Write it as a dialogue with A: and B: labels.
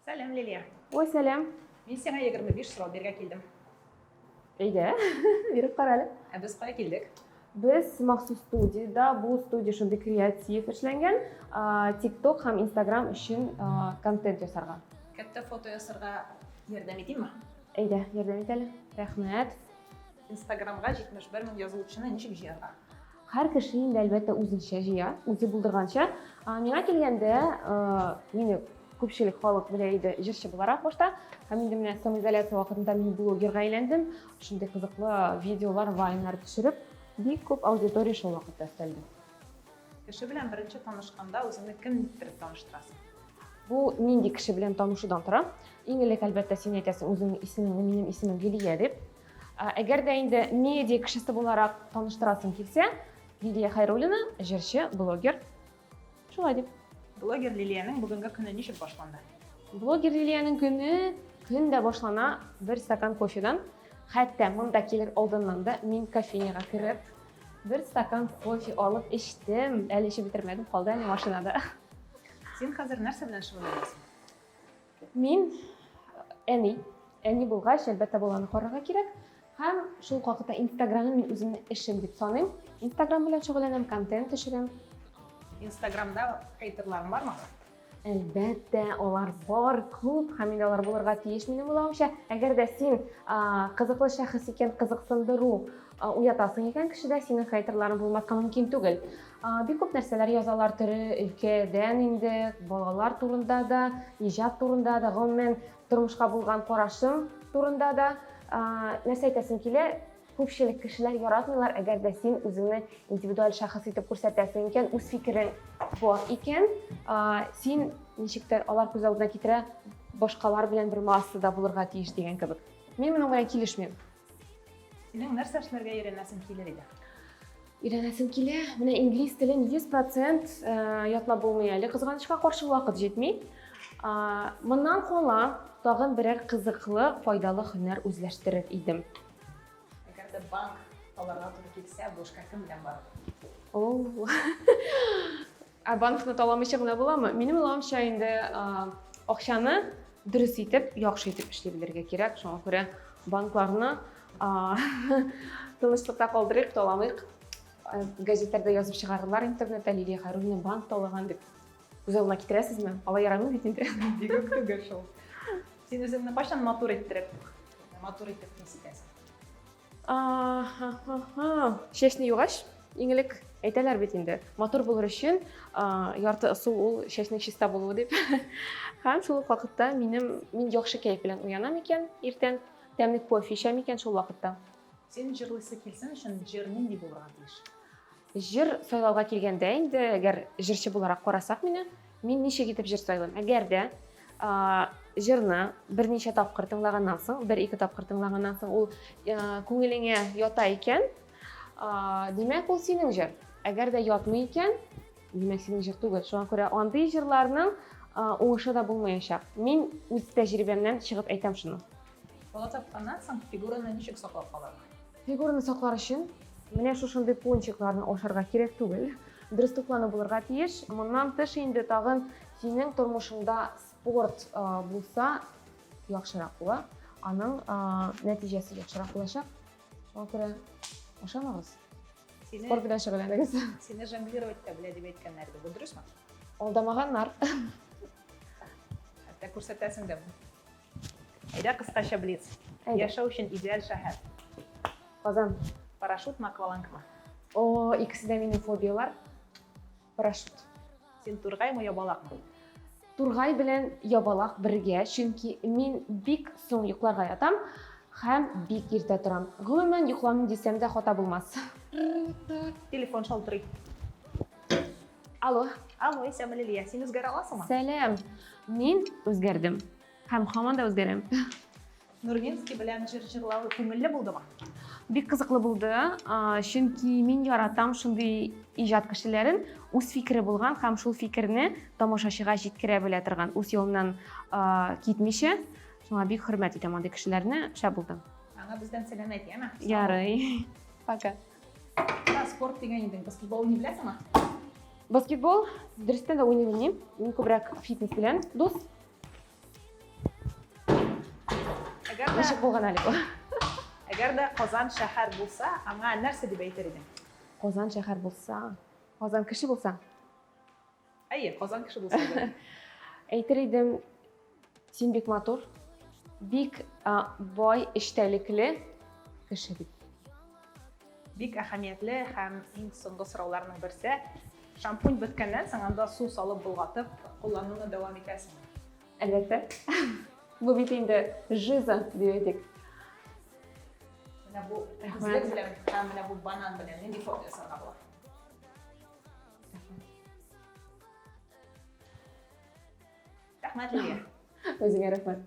A: Сәлам, Лилия.
B: Ой, сәлам.
A: Мин сиңа 25 сорау биргә килдем.
B: Әйдә, биреп кара әле.
A: Ә без кая килдек?
B: Без махсус студиядә, бу студия шундый креатив эшләнгән, TikTok һәм Instagram өчен контент ясарга.
A: Кәттә фото ясарга ярдәм итимме?
B: Әйдә, ярдәм ит әле. Рәхмәт.
A: Инстаграмга 71 мең язылучыны ничек җыярга?
B: Һәр кеше инде, әлбәттә, үзенчә җыя, үзе булдырганча. Миңа килгәндә, мине күпчелек халык белә иде җырчы буларак башта. Һәм инде менә самоизоляция вакытында мин блогерга әйләндем. Шундый кызыклы видеолар, вайннар төшереп, бик күп аудитория шул вакытта өстәлде.
A: Кеше белән беренче танышканда үзеңне кем иттереп таныштырасың?
B: Бу нинди кеше белән танышудан тора. Иң элек, әлбәттә, син әйтәсең үзеңнең исемеңне, минем исемем Лилия дип. Әгәр дә инде медиа кешесе буларак таныштырасың килсә, Лилия Хайруллина, җырчы, блогер. Шулай дип.
A: Блогер Лилиянең бүгенге көне ничек башланды?
B: Блогер Лилиянең көне көн дә башлана бер стакан кофедан. Хәтта монда килер алдыннан да мин кофейняга кереп, бер стакан кофе алып эчтем. Әле эчеп бетермәдем, калды әле машинада.
A: Син хәзер нәрсә белән шөгыльләнәсең?
B: Мин әни. Әни булгач, әлбәттә, баланы карарга кирәк. Һәм шул ук вакытта Инстаграмны мин үземнең эшем дип саныйм. Инстаграм белән шөгыльләнәм, контент төшерәм.
A: Инстаграмда хейтерларың бармы?
B: Әлбәттә, алар бар, күп һәм инде алар булырга тиеш минем уйлавымча. Әгәр дә син кызыклы шәхес икән, кызыксындыру уятасың икән кешедә, синең хейтерларың булмаска мөмкин түгел. Бик күп нәрсәләр язалар төре өлкәдән инде, балалар турында да, иҗат турында да, гомумән тормышка булган карашым турында да. Нәрсә әйтәсем килә, күпчелек кешеләр яратмыйлар, әгәр дә син үзеңне индивидуаль шәхес итеп күрсәтәсең икән, үз фикерең бар икән, син ничектер алар күз алдына китерә, башкалар белән бер массада булырга тиеш дигән кебек. Мин моның белән килешмим.
A: Синең нәрсә эшләргә өйрәнәсең килер иде?
B: Өйрәнәсем килә. Менә инглиз телен 100% ятлап булмый әле. Кызганычка каршы вакыт җитми. Моннан кала тагын берәр кызыклы, файдалы һөнәр үзләштерер идем.
A: Әгәр дә банк аларга туры килсә, бу эшкә кем белән барыр?
B: О, ә банкны таламыйча гына буламы? Минем уйлавымча инде акчаны дөрес итеп, яхшы итеп эшли белергә кирәк. Шуңа күрә банкларны тынычлыкта калдырыйк, таламыйк. Газетләрдә язып чыгарырлар интернетта Лилия Хайруллина банк талаган дип. Күз алдына китерәсезме? Алай ярамый бит инде.
A: Бигүк түгел шул. Син үзеңне кайчан матур иттереп, матур итеп хис итәсең?
B: Чәчне югач, иң элек әйтәләр бит инде. Матур булыр өчен ярты ысул ул чәчнең чиста булуы дип. Һәм шул ук вакытта минем мин яхшы кәеф белән уянам икән иртән, тәмле кофе эчәм икән шул вакытта.
A: Син җырлыйсы килсен өчен җыр нинди булырга тиеш?
B: Җыр сайлауга килгәндә инде, әгәр җырчы буларак карасак мине, мин ничек итеп җыр сайлыйм? Әгәр дә җырны берничә тапкыр тыңлаганнан соң, бер-ике тапкыр тыңлаганнан соң ул күңелеңә ята икән, димәк, ул синең җыр. Әгәр дә ятмый икән, димәк, синең җыр түгел. Шуңа күрә андый җырларның уңышы да булмаячак. Мин үз тәҗрибәмнән чыгып әйтәм шуны.
A: Бала тапканнан соң фигураны ничек саклап калырга?
B: Фигураны саклар өчен менә шушындый пончикларны ашарга кирәк түгел. Дөрес туклану булырга тиеш. Моннан тыш инде тагын синең тормышыңда спорт булса, яхшырак була. Аның нәтиҗәсе яхшырак булачак. Шуңа күрә ашамагыз. Спорт белән шөгыльләнегез.
A: Сине жонглировать итә белә дип әйткәннәр иде. Бу дөресме?
B: Алдамаганнар.
A: Хәтта күрсәтәсең дә. Әйдә кыскача блиц. Яшәү өчен идеаль шәһәр.
B: Казан.
A: Парашютмы, аквалангмы?
B: О, икесе дә минем фобиялар. Парашют.
A: Син тургаймы, ябалакмы?
B: Тургай белән ябалак бергә, чөнки мин бик соң йокларга ятам һәм бик иртә торам. Гомумән, йокламыйм дисәм дә хата булмас.
A: Телефон шалтырый.
B: Алло.
A: Алло, исәнме, Лилия. Син үзгәрә аласыңмы?
B: Сәлам. Мин үзгәрдем. Һәм һаман да үзгәрәм.
A: Нурминский белән җыр җырлавы күңелле булдымы?
B: Бик кызыклы булды, чөнки мин яратам шундый иҗат кешеләрен, үз фикере булган һәм шул фикерне тамашачыга җиткерә белә торган, үз юлыннан китмичә. Шуңа бик хөрмәт итәм андый кешеләрне. Шәп булды.
A: Аңа бездән сәлам әйт, яме?
B: Ярый. Пока.
A: Спорт дигән идең, баскетбол уйный беләсеңме?
B: Баскетбол дөрестән дә уйный белмим. Мин күбрәк фитнес белән дус. Ничек булган әле бу?
A: Әгәр дә Казан шәһәр булса, аңа нәрсә дип әйтер идең?
B: Казан шәһәр булса, Казан кеше булса.
A: Әйе, Казан кеше булса.
B: Әйтер идем, син бик матур, бик бай эчтәлекле кеше дип.
A: Бик әһәмиятле һәм иң соңгы сорауларның берсе. Шампунь беткәннән соң анда су салып болгатып куллануны дәвам итәсеңме?
B: Әлбәттә. Бу бит инде жиза дип әйтик.
A: Менә бу күзлек белән һәм менә бу банан белән нинди фото ясарга була? Рәхмәт, Лилия.
B: Үзеңә рәхмәт.